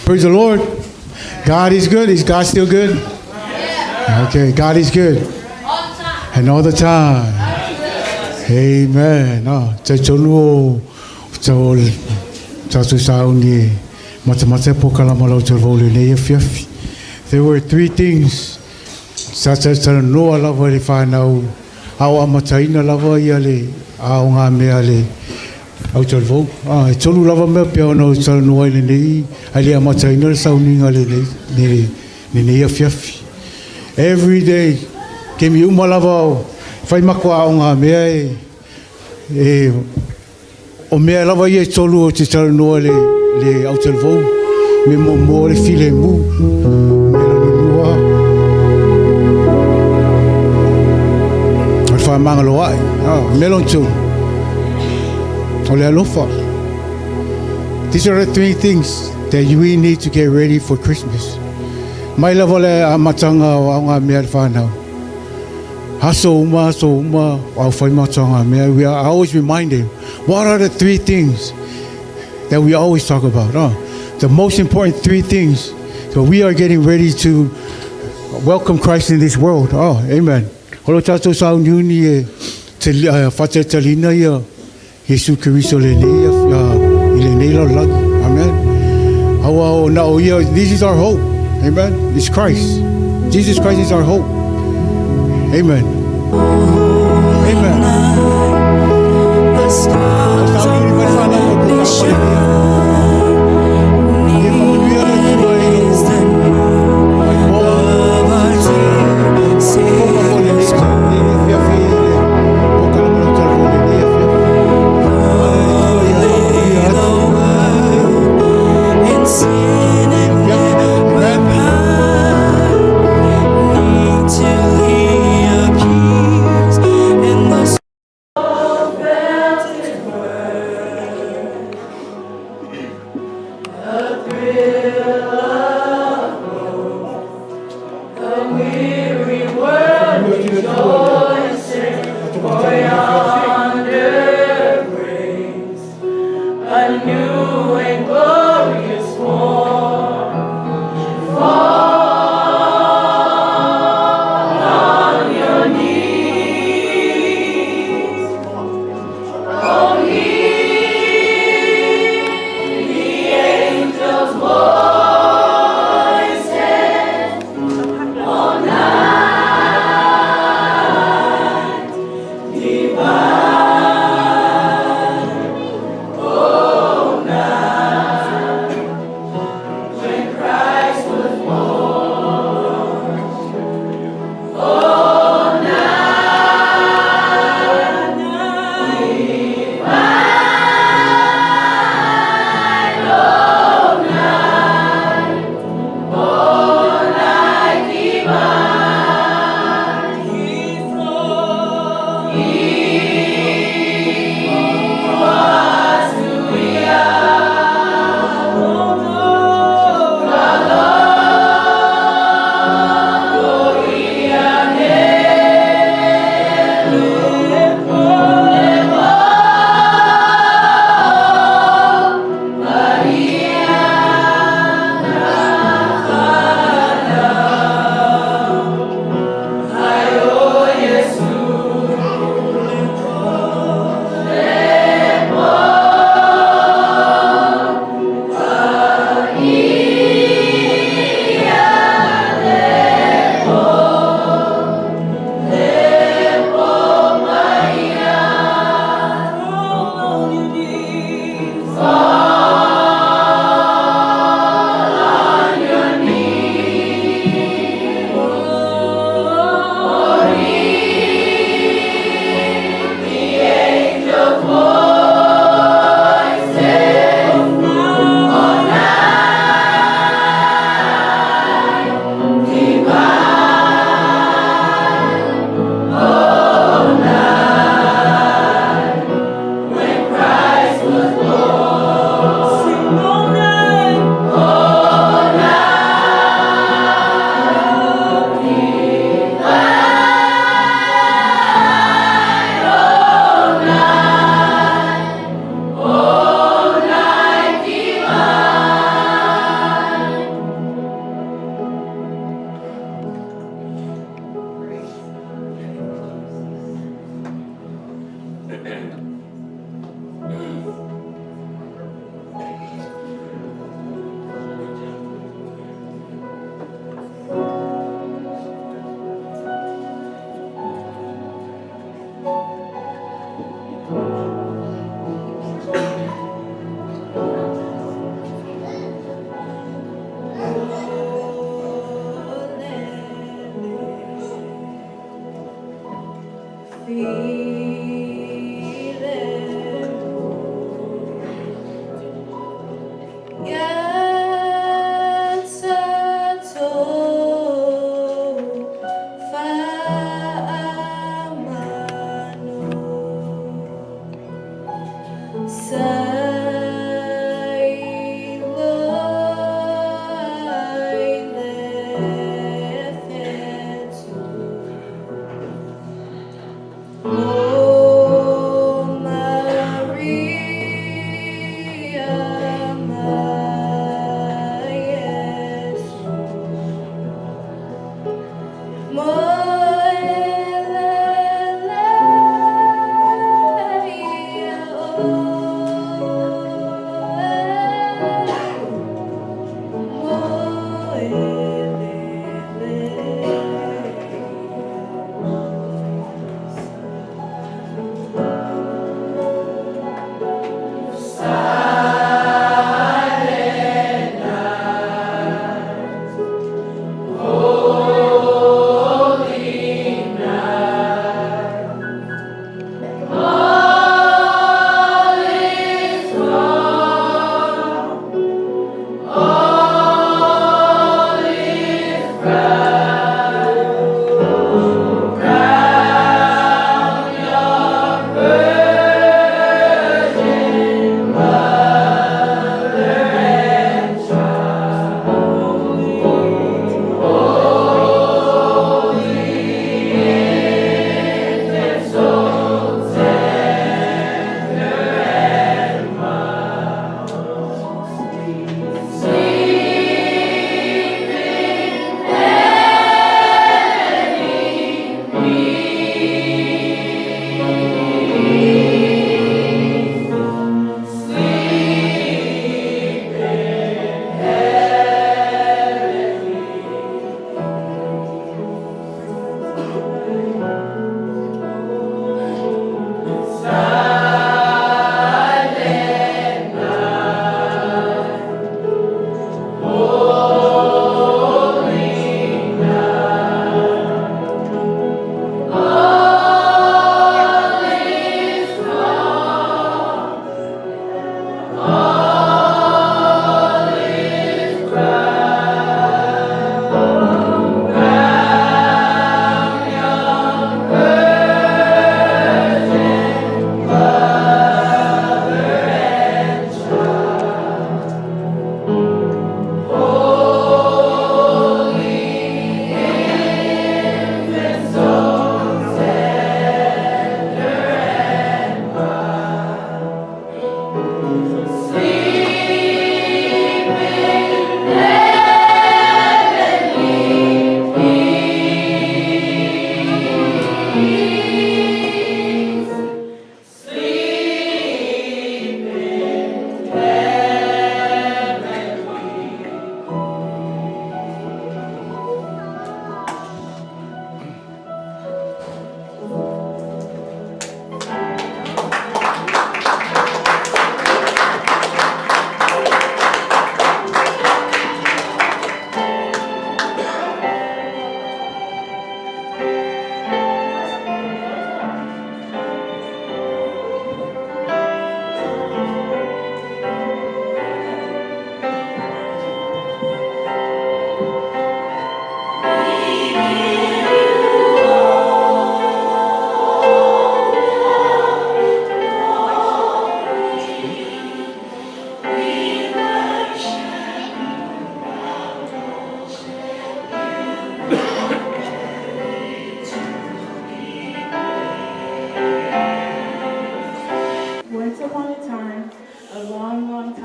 Praise the Lord. God is good. Is God still good? Okay, God is good. And all the time. Amen. Talitonu o o tatou sauni matamata polokalama lau talavou lenei afiafi. There were three things sa talanoa lava le whānau ao amataina lava ia le ao ngā mea le au talavou. E tolu lava mea pea ona o talanoa i lenei ai le amataina le sauniga lenei afiafi. Every day, kemi uma lava o whai makua ao ngā mea e o mea lava ia e tolu o te talanoa le au talavou me mo mo le file mu me la nunua o le whaamangalo ai me lon tolu o le alofa. These are the three things that we need to get ready for Christmas. Mai lava le amatanga o au ngā mea le whānau. Aso uma, au whai matanga mea. We are always reminding, what are the three things that we always talk about? The most important three things. So we are getting ready to welcome Christ in this world. Oh, amen. Holo tātou sauniuni e te whatetalina ia Yesu Kristo le nei i le nei lalolagi. Amen. Aua o na o ia, this is our hope. Amen. It's Christ. Jesus Christ is our hope. Amen. Amen. The stars only shine is the night of our dear Savior's birth. Lonely the world in sin and ever pining till He appears in the Felt his birth, a thrill of hope, the weary world rejoicing, for yonder brings a new and glorious morn. Fall on your knees. Oh, hear the angels' voices. Oh, night divine. Oh, night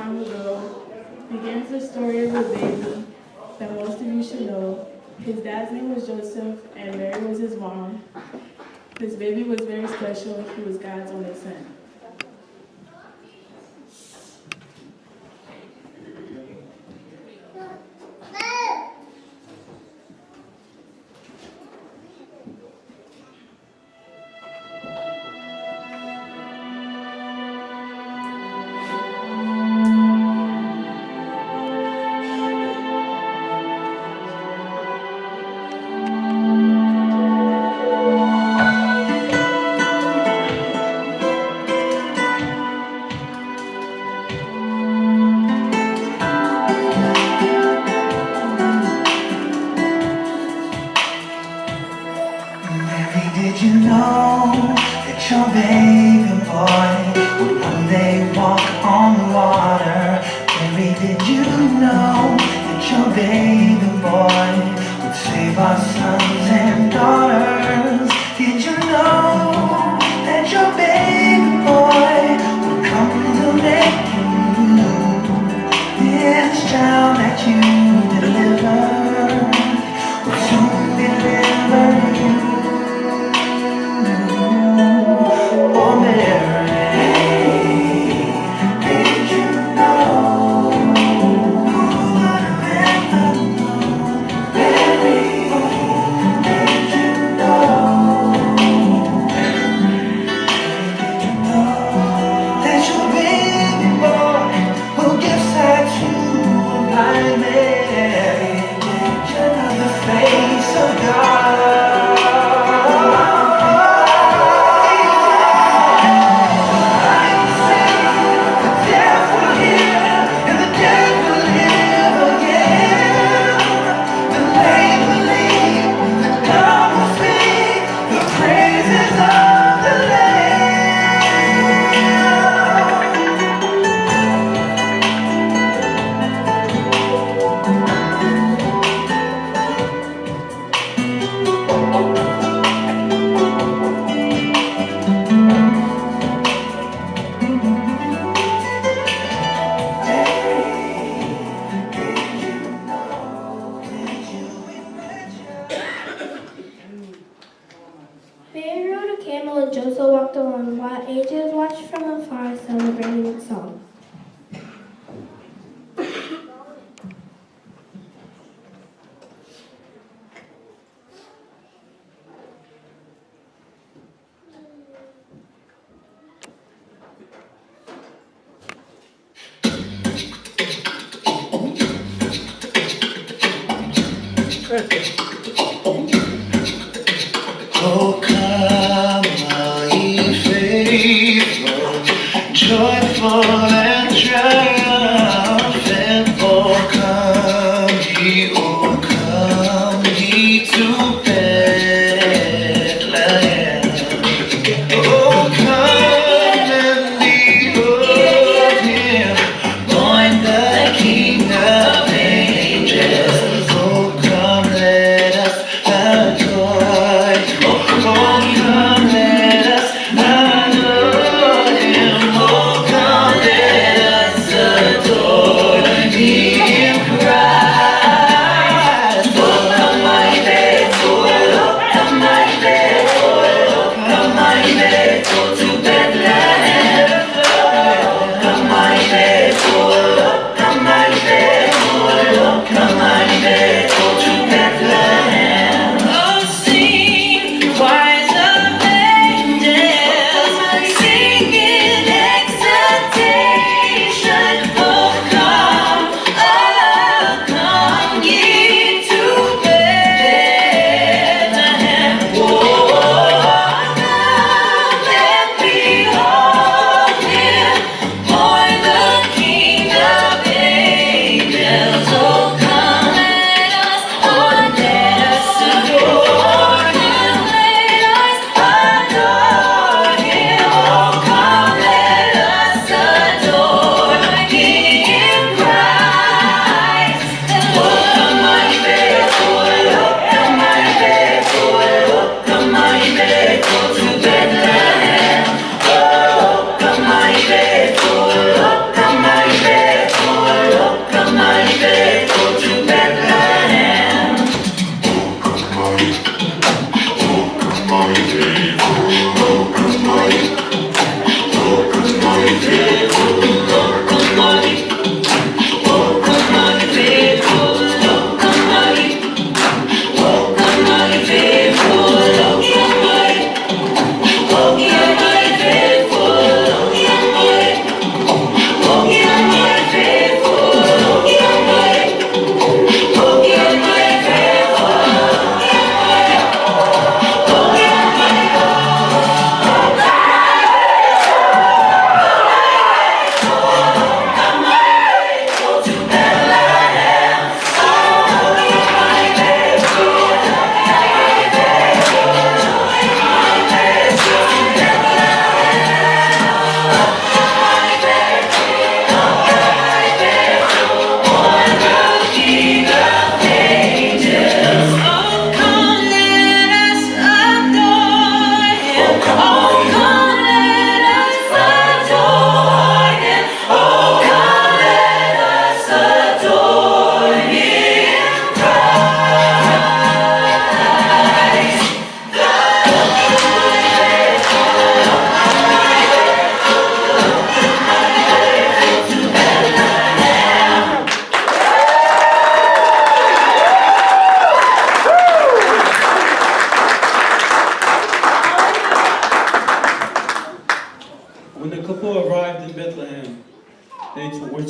time ago begins the story of a baby that most of you should know. His dad's name was Joseph, and Mary was his mom. This baby was very special. He was God's only son.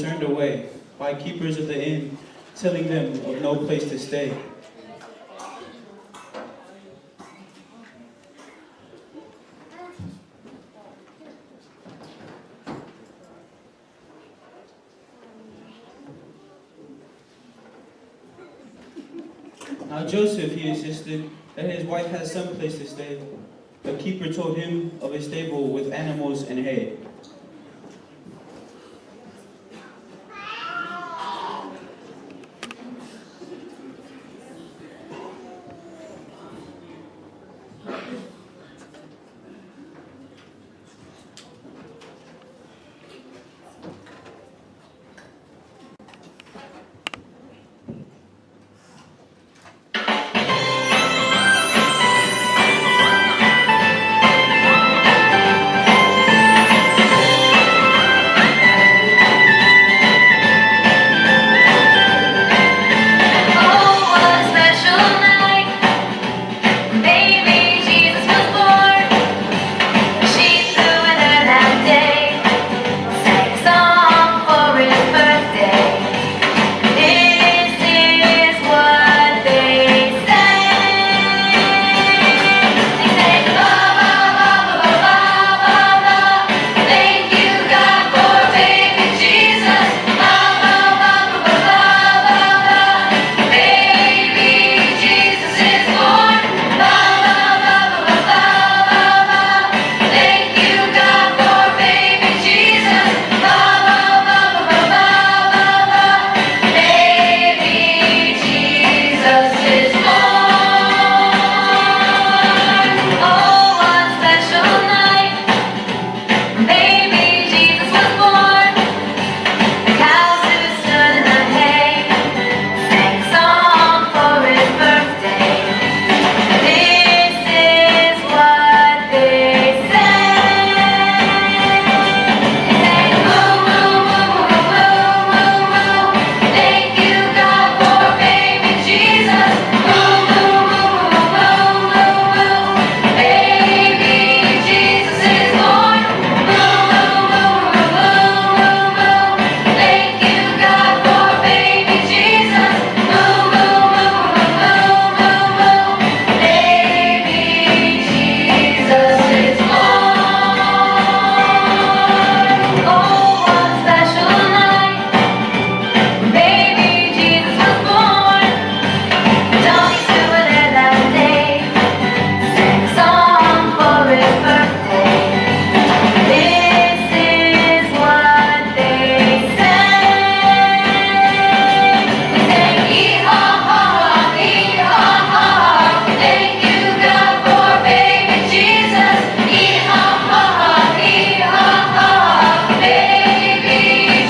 turned away by keepers of the inn, telling them of no place to stay. Now Joseph, he insisted that his wife had some place to stay. The keeper told him of a stable with animals and hay. Oh, what a special night. Baby Jesus was born. The sheep who were there that day sang a song for his birthday. This is what they sang. They sang ba ba ba ba ba ba ba. Thank you God for baby Jesus. Ba ba ba ba ba ba ba. Baby Jesus is born. Ba ba ba ba ba ba ba. Thank you God for baby Jesus. Ba ba ba ba ba ba ba. Baby Jesus is born. Oh, what a special night. Baby Jesus was born. The cows who stood in the hay sang a song for his birthday. This is what they sang. They sang moo moo moo moo moo moo moo. Thank you God for baby Jesus. Moo moo moo moo moo moo moo. Baby Jesus is born. Moo moo moo moo moo moo. Thank you God for baby Jesus. Moo moo moo moo moo moo. Baby Jesus is born. Oh, what a special night. Baby Jesus was born. The donkeys who were there that day sang a song for his birthday. This is what they sang. They sang ee-haw-haw, ee-haw-haw. Thank you God for baby Jesus. Ee-haw-haw, ee-haw-haw. Baby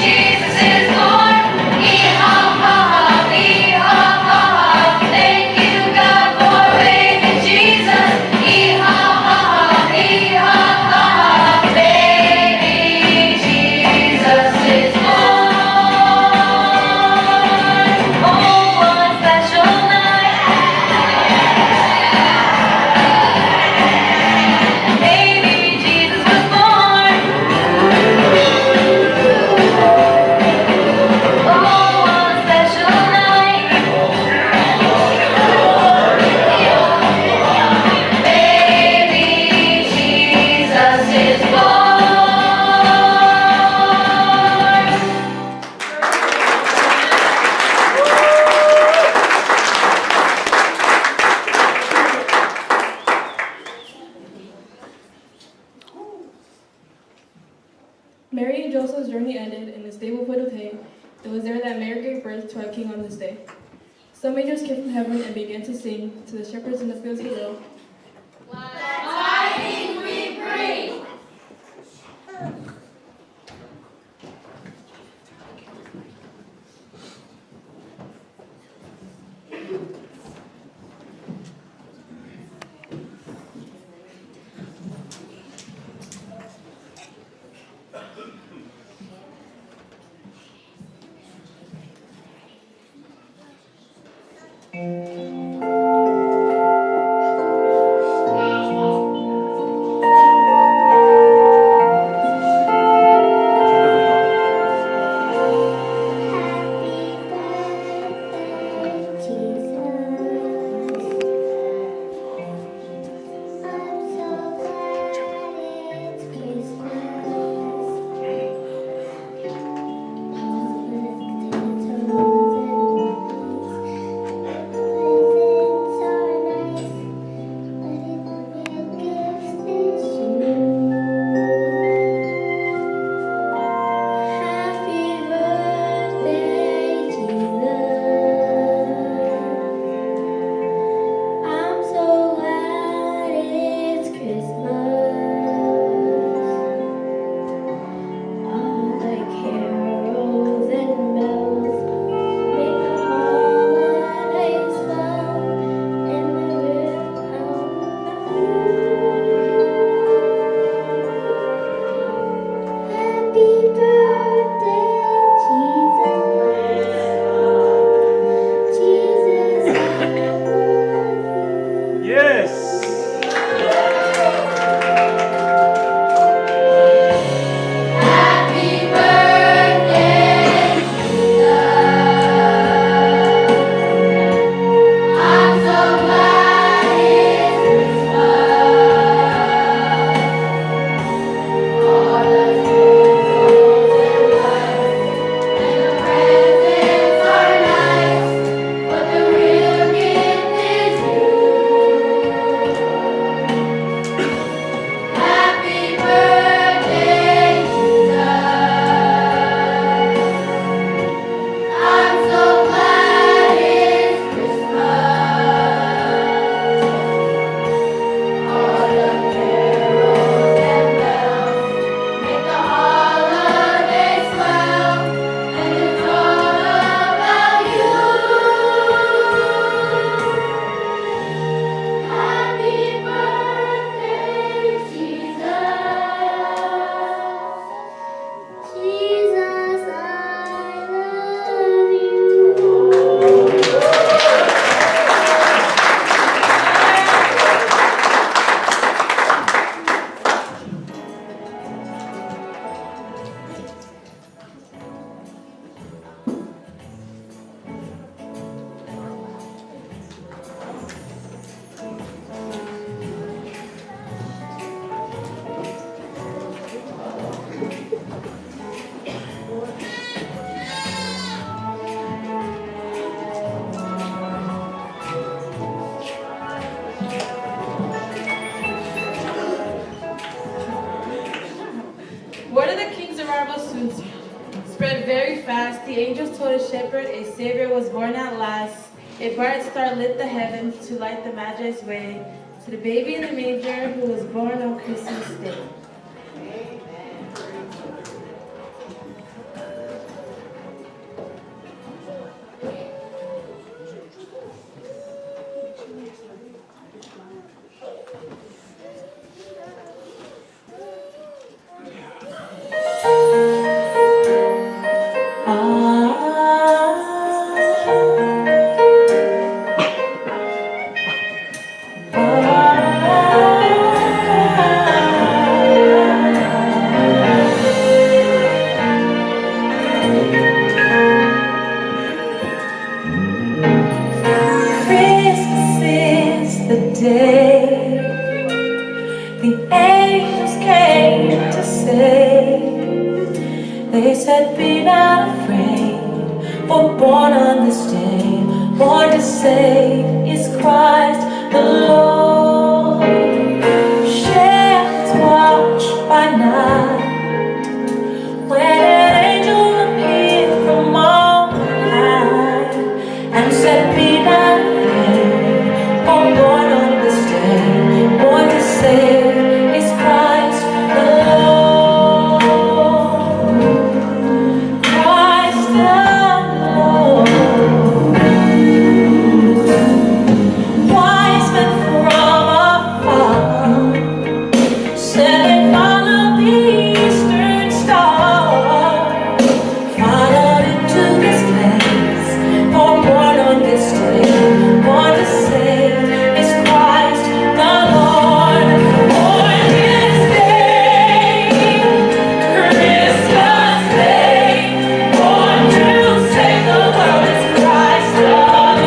Jesus is born. Ee-haw-haw, ee-haw-haw. Thank you God for baby Jesus. Ee-haw-haw, ee-haw-haw. Baby Jesus is born. Oh, what a special night. Baby Jesus was born. Oh, what a special night. Baby Jesus is born. Mary and Joseph's journey ended in a stable full of hay. It was there that Mary gave birth to our King on this day. Some angels came from heaven and began to sing to the shepherds in the fields below. Tidings we bring. Thank As the angels told a shepherd, a Savior was born at last. A bright star lit the heavens to light the Magi's way to the baby in the manger who was born on Christmas Day. Christmas is the day the angels came to say. They said, Be not afraid, for born on this day, born to save is Christ the Lord. Shepherds watch by night when an angel appeared from on high and said, Be not afraid, for born on this day, born to save is Christ the Lord. Christ the Lord. Wise men from afar said they followed the eastern star. Followed into this place, for born on this day, born to save is Christ the Lord. Born this day, Christmas Day, born to save the world is Christ the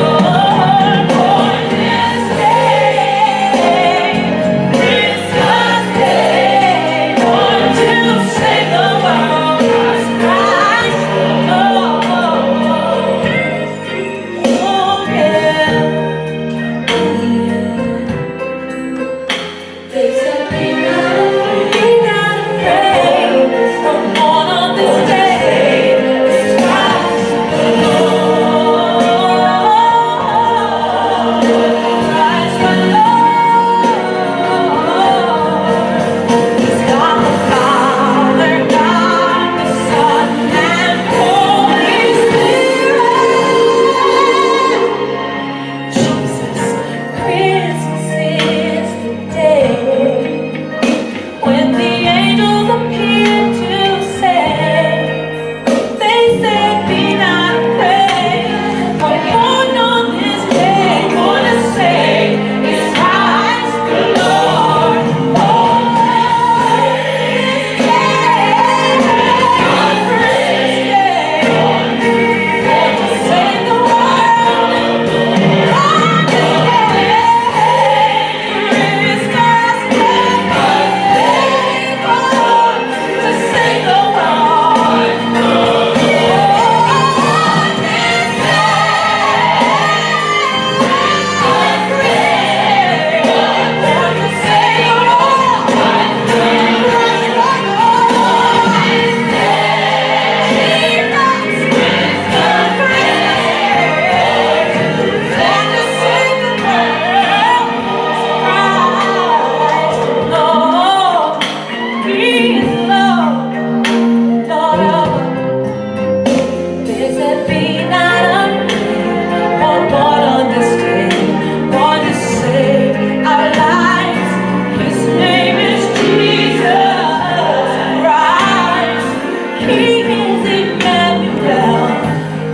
Lord. Born this day, Christmas Day, born to save the world is Christ the Lord. Oh yeah, yeah. They said, be not afraid, be not afraid, for born on this day is Christ the Lord. Christ the Lord. He's God the Father, God the Son, and Holy Spirit. Jesus, Christmas is the day when the angels appeared to say, they said, be not afraid, for born on this day, born to save is Christ the Lord. Oh, this day, on Christmas Day, born to save the world. On this day, Christmas Day, born to save the world. He is Lord, Lord of they said, be not afraid, for born on this day, born to save our lives. His name is Jesus Christ. He is Emmanuel.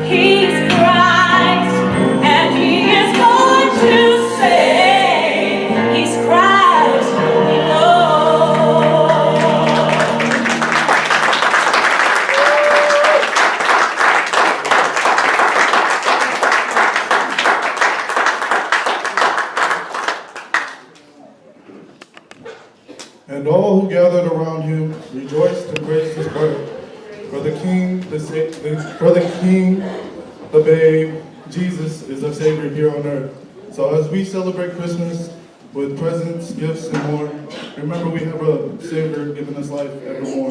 He's Christ, and He is born to save. He's Christ, the Lord. And all who gathered around him rejoiced and praised his birth. For the King, the, for the King, the babe, Jesus is our Savior here on earth. So as we celebrate Christmas with presents, gifts, and more, remember we have a Savior giving us life evermore.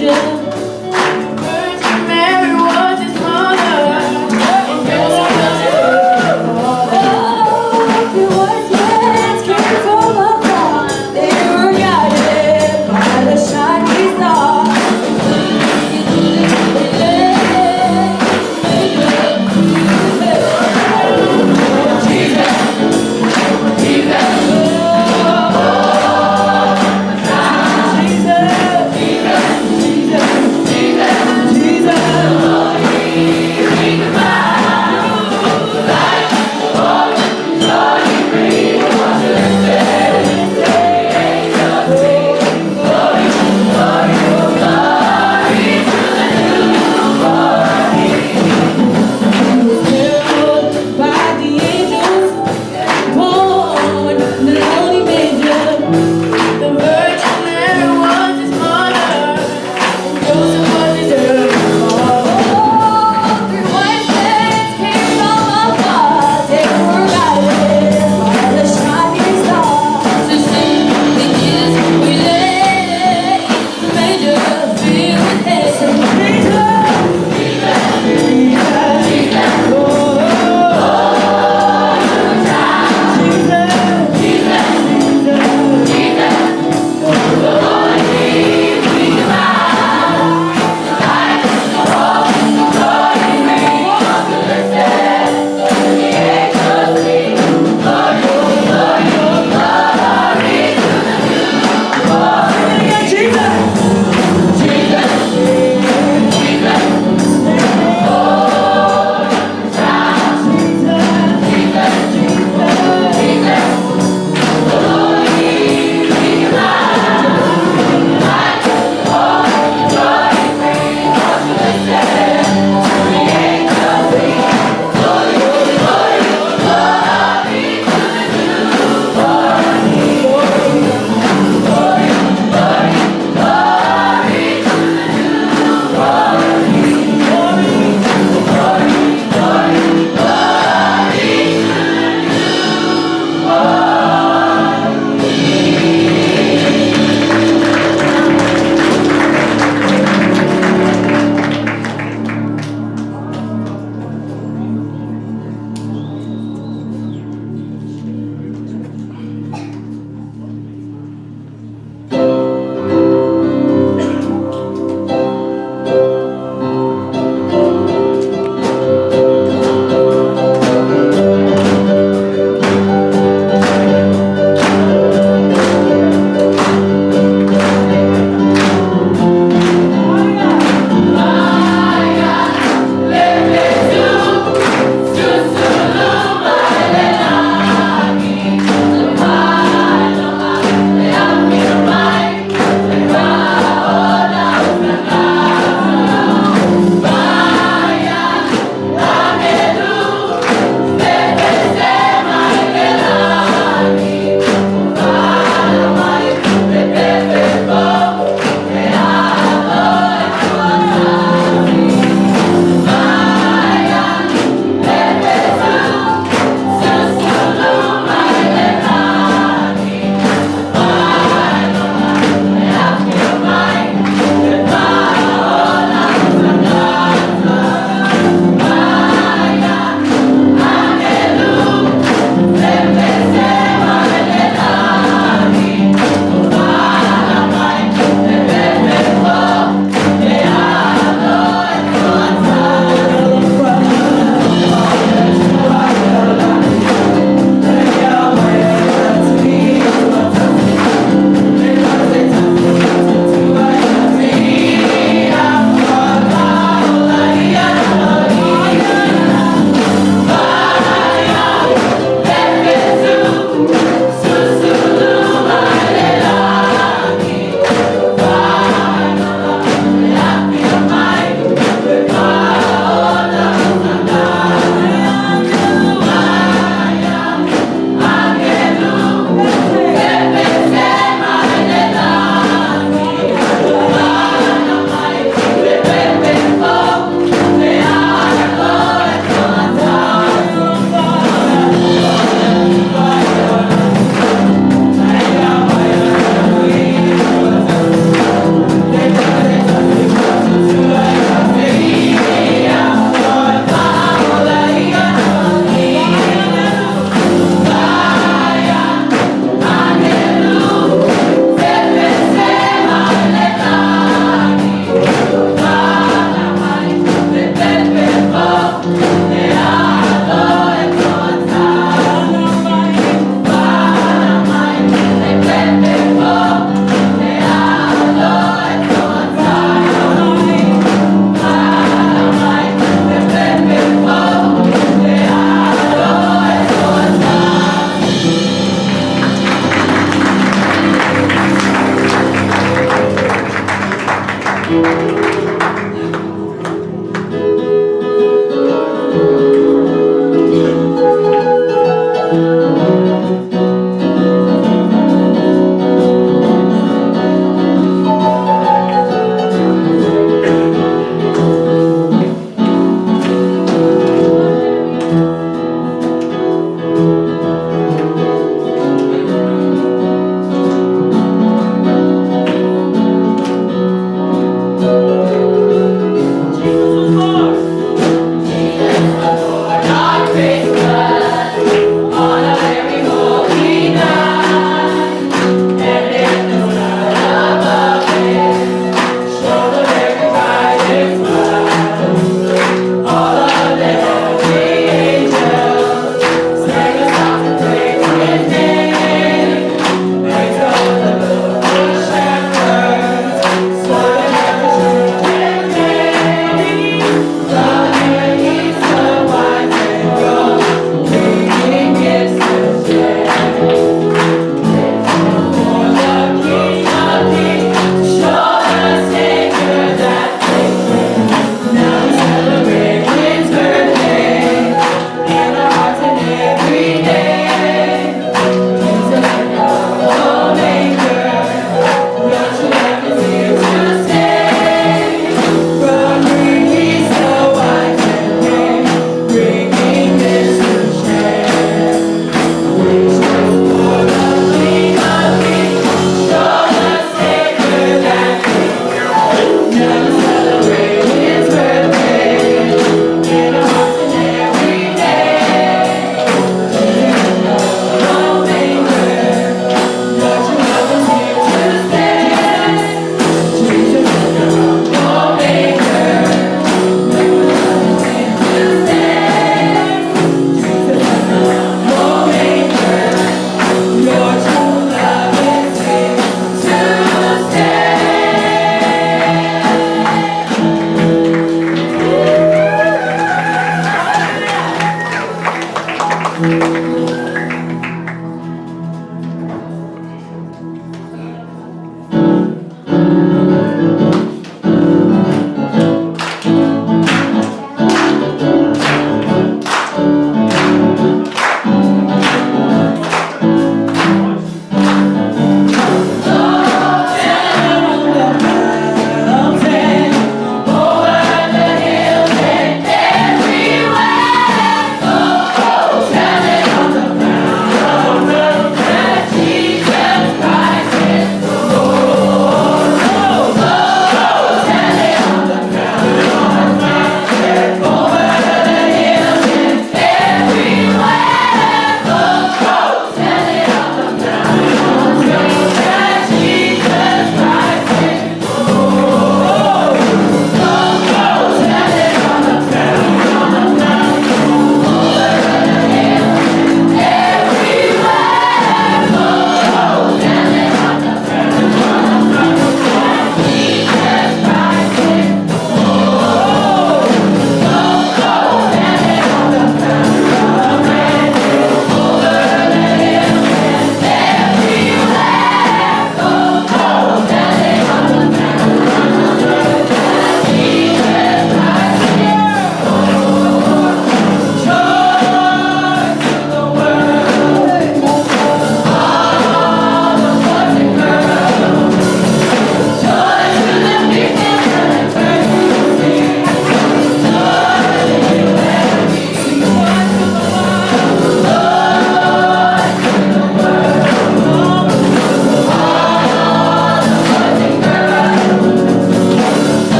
manger. Virgin Mary was his mother, and Joseph was his father. Oh, the wise men came from afar. They were guided by the shining star. Jesus, Jesus.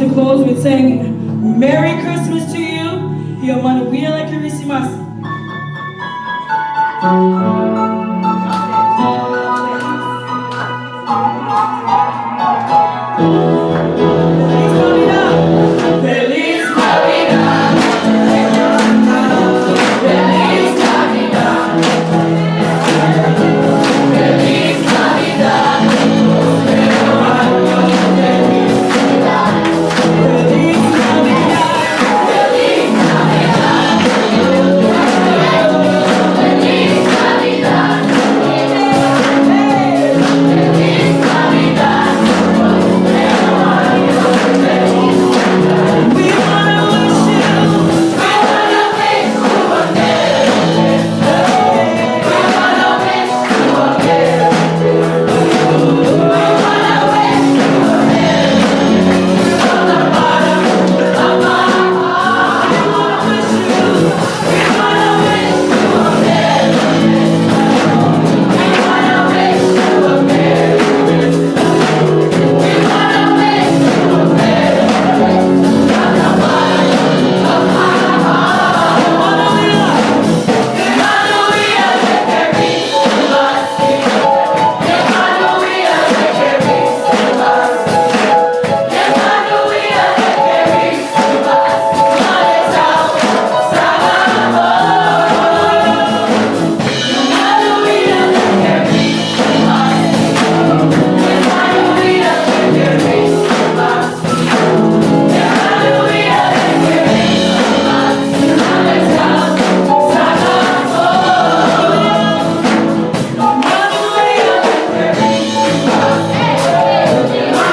to close with saying Merry Christmas to you. Ia manuia le Kerisimasi. Feliz Navidad. Feliz Navidad. Feliz Navidad. Feliz Navidad. Feliz Navidad. Feliz Navidad. Feliz Navidad. We wanna wish you. We wanna wish you a Merry Christmas. We wanna wish you a Merry Christmas. We wanna wish you a Merry Christmas. From the bottom of my heart. We wanna wish you. We wanna wish you a Merry Christmas. We wanna wish you a Merry Christmas. We wanna wish you a Merry Christmas. From the bottom of my heart. Manuia le Kerisimasi. Manuia le Kerisimasi. Manuia le Kerisimasi. Maletau Sagafo. Manuia le Kerisimasi. Manuia le Kerisimasi. Manuia le Kerisimasi. Maletau Sagafo. Manuia le Kerisimasi.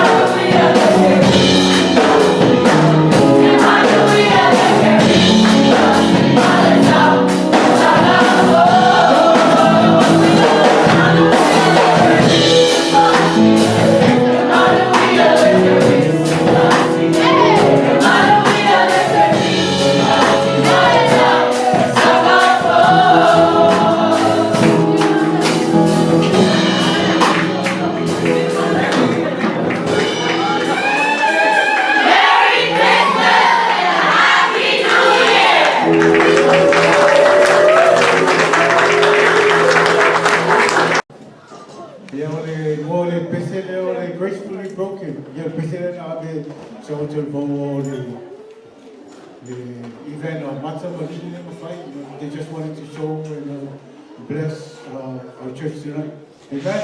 Manuia le Kerisimasi. Manuia le Kerisimasi. Maletau Sagafo. Manuia le Kerisimasi. Manuia le Kerisimasi. Maletau Sagafo. Merry Christmas and a Happy New Year! Ia o le igoa o le pese lea o le Gracefully Broken. Ia le pese lea na ave sa o te vau o le event o Mata ma Lili le mawhai. They just wanted to show and bless our church tonight. Amen?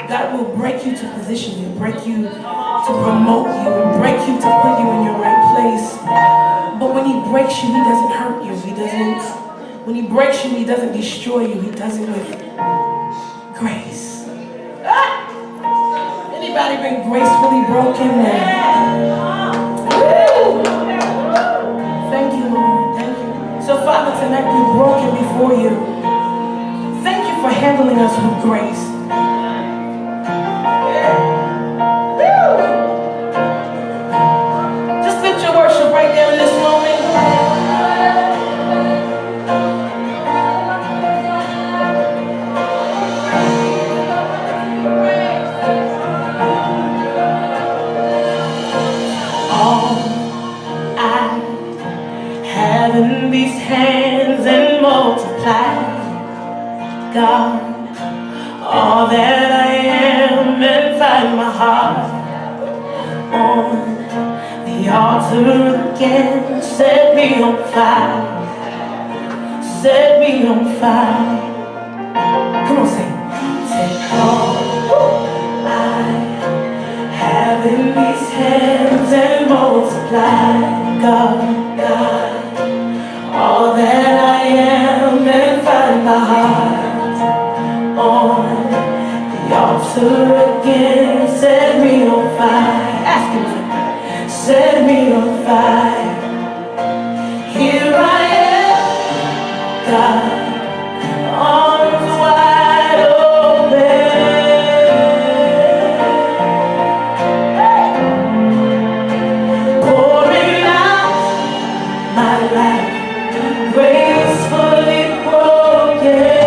God will break you to position you, break you to promote you, and break you to put you in your right place. But when He breaks you, He doesn't hurt you. He doesn't, when He breaks you, He doesn't destroy you. He does it with grace. Ah! Anybody been gracefully broken? Man? Woo! Thank you, Lord. Thank you. So, Father, tonight we're broken before you. Thank you for handling us with grace. Woo! Just lift your worship right there in this moment. All I have in these hands and multiply, God, all that I am and find my heart on the altar again. Set me on fire, set me on fire. Come on, sing. Take all I have in these hands and multiply, God, God, all that I am and find my heart on the altar again. Set me on fire. Ask him to set me on fire. Here I am, God, arms wide open, pouring out my life, gracefully broken.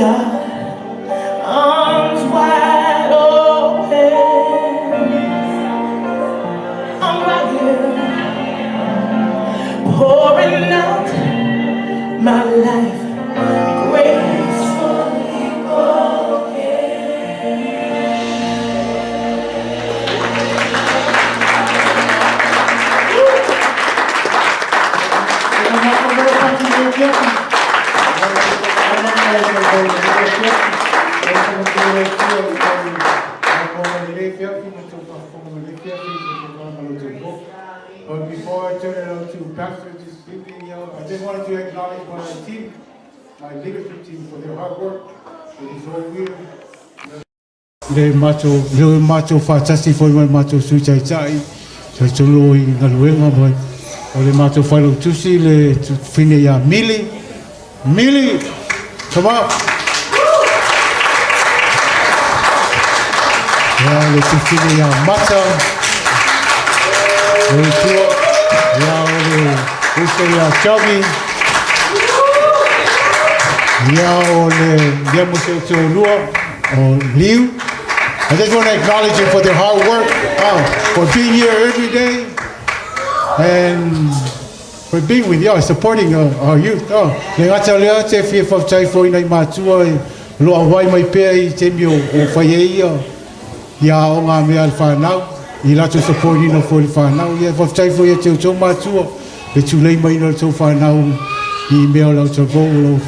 got arms wide open. I'm right here, pouring out my life gracefully broken. But before I turn it over to Pastor this evening, you know, I just wanted to acknowledge my team, my leadership team for their hard work for this whole year. Le matou, le matou faatasi foi ma le matou Sui Taitai, sa tolo i galuega ma o le matou failautusi le fine ia Mili. Mili, come up. Ia le tufine ia Mata, o le tua, ia o le uso ia Shelby, ia o le ia mo se toalua o Liu. I just want to acknowledge you for their hard work, for being here every day, and for being with you, supporting our youth. Oh, le gata o lea te fia faafetai foi nai matua e lo auai mai pea i taimi o fai ai ia ia aoga a mea a le fanau, i latou support ina foi le fanau. Ia faafetai foi ia te outou matua le tulei mai o le tou fanau i mea o lau tavou o lo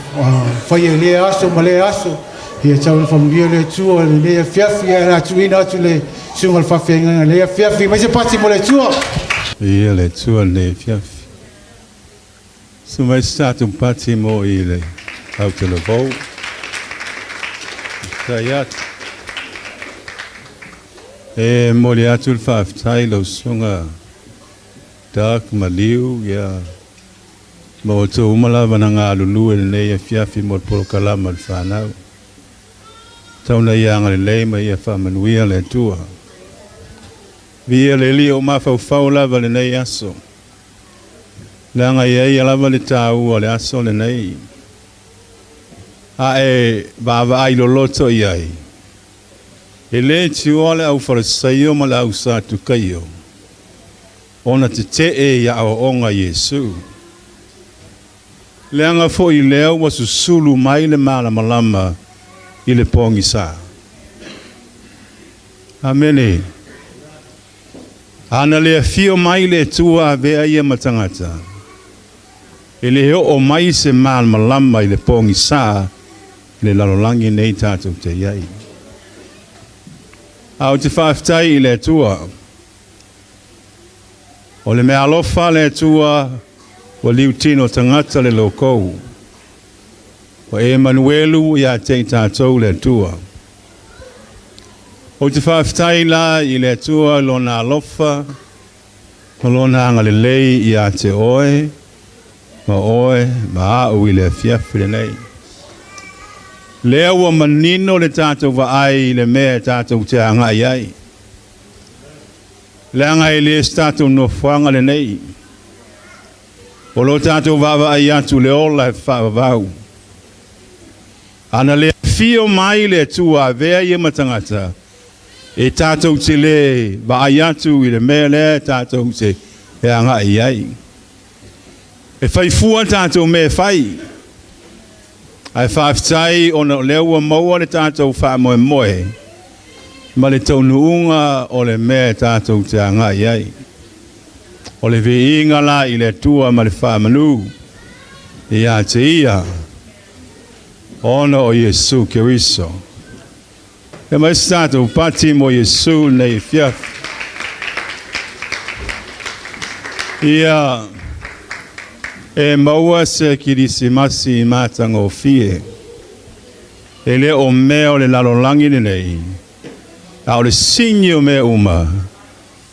faia i lea aso ma lea aso. Ia tau ina faamanuia le Atua i lenei afiafi ae o le a tuuina atu le susuga i le faafeagaiga i lenei afiafi. Mai se pati mo le Atua! Ia le Atua lenei afiafi. Susu mai se tatou pati mo i le autalavou. Faafetai atu. E momoli atu le faafetai i lau susuga Doug Maliu, ia ma outou uma lava na galulue i lenei afiafi mo le polokalama a le fanau. Tau ina ia agalelei ma ia faamanuia le Atua. Viia le Alii o mafaufau lava lenei aso. Leaga e i ai lava le taua o le aso lenei. A e vaavaai loloto i ai, e le tioa le aufalesaio ma le ausatukaio ona tetee i aoaoga a Iesu. Leaga foi lea ua susulu mai le malamalama i le pogisa. Amene. Ana le afio mai le Atua avea ia ma tagata, e le oo mai se malamalama i le pogisa i le lalolagi nei tatou te i ai. A ou te faafetai i le Atua. O le meaalofa a le Atua ua liutino tagata le lokou. Ua Emanuelu ia te i tatou le Atua. Ou te faafetai la i le Atua i Lona alofa ma Lona agalelei ia te oe ma oe ma a'u i le afiafi lenei. Lea ua manino le tatou vaai i le mea e tatou te agai ai. Leaga e le se tatou nofoaga lenei. O lo tatou vaavaai atu i le ola e faavavau. Ana le afio mai le Atua avea ia ma tagata, e tatou te le vaai atu i le mea lea e tatou te agai i ai. E fai fua tatou mea e fai, ae faafetai ona o lea ua maua le tatou faamoemoe ma le taunuuga o le mea e tatou te agai i ai. O le viiga la i le Atua ma le faamanu ia te Ia ona o Iesu Keriso. E mai se tatou pati mo Iesu lenei afiafi. Ia e maua se Kirisimasi matagofie. E le o mea o le lalolagi lenei, a o le sini o mea uma,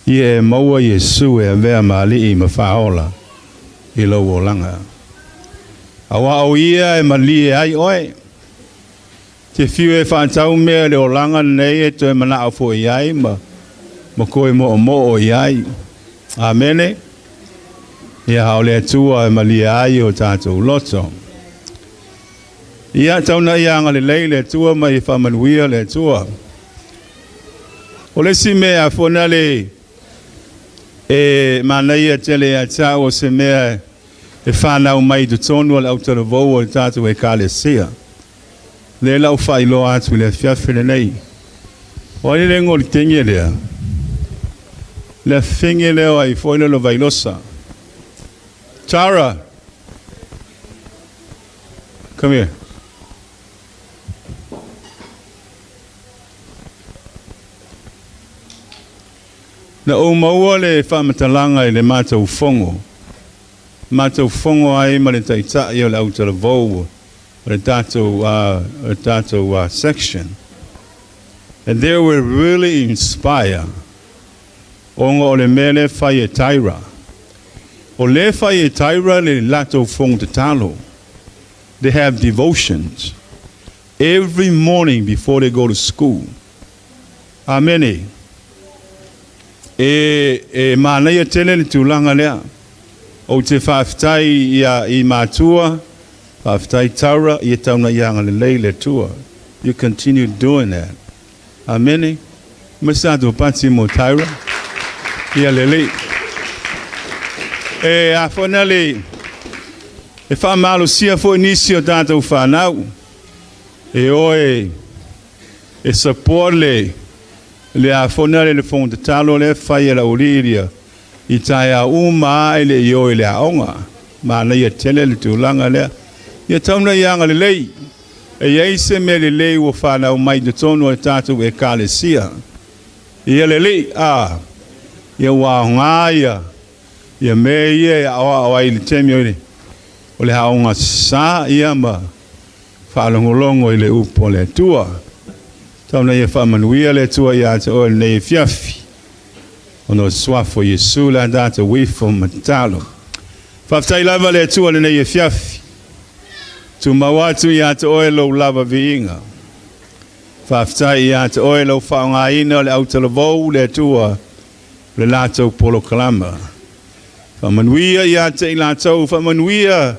ia e maua Iesu e avea ma Alii ma Faaola i lou olaga. Aua o Ia e malie ai oe. Te fiu e faatau mea i le olaga lenei e toe manao foi i ai ma ma toe moomoo i ai. Amene. Ia, o le Atua e malie ai o tatou loto. Ia tau ina ia agalelei le Atua ma ia faamanuia le Atua. O le isi mea foi lea e manaia tele ia te au o se mea e fanau mai i totonu o le autalavou o le tatou ekalesia. Lea la ua faailoa atu i le afiafi lenei. O ai le lego o le tege lea? Le afege lea o ai foi lea o le Vailosa. Tara! Come here. Na ou maua le faamatalaga i le matou fono, matou fono ai ma le taitai o le autalavou o le tatou, o le tatou section. And they were really inspired ona o le mea lea fai e Tyra. O lea fai e Tyra le latou fono tatalo. They have devotions every morning before they go to school. Amene. E, e manaia tele le tulaga lea. Ou te faafetai ia i matua, faafetai Taura, ia tau ina ia agalelei le Atua. You continue doing that. Amene. Ma sa tu pati mo Tyra. Ia lelei. E a foi na le e faamalosia foi nisi o tatou fanau e o e e support le le a foi na le le fono tatalo lea fai e laualii ia i taeao uma lava e le i o i le aoga. Manaia tele le tulaga lea. Ia tau ina ia agalelei. E i ai se mea lelei ua fanau mai i totonu o le tatou ekalesia. Ia lelei, a, ia ua aoga ia, ia mea ia e aoao ai i le taimi o le, o le aoga sā, ia ma faalogologo i le upu a le Atua. Tau ina ia faamanuia le Atua ia te oe i lenei afiafi. Ona o le suafa o Iesu le a tatou ifo ma tatalo. Faafetai lava le Atua i lenei afiafi. Tumau atu ia te oe lou lava viiga. Faafetai ia te oe lou faaaogaina o le autalavou le Atua le latou polokalama. Faamanuia ia te i latou, faamanuia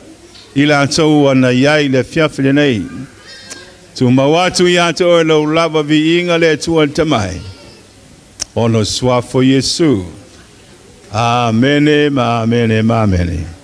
i latou ua na i ai i le afiafi lenei. Tumau atu ia te oe lou lava viiga le Atua le Tamai. Ona o le suafa o Iesu. Amene ma amene ma amene.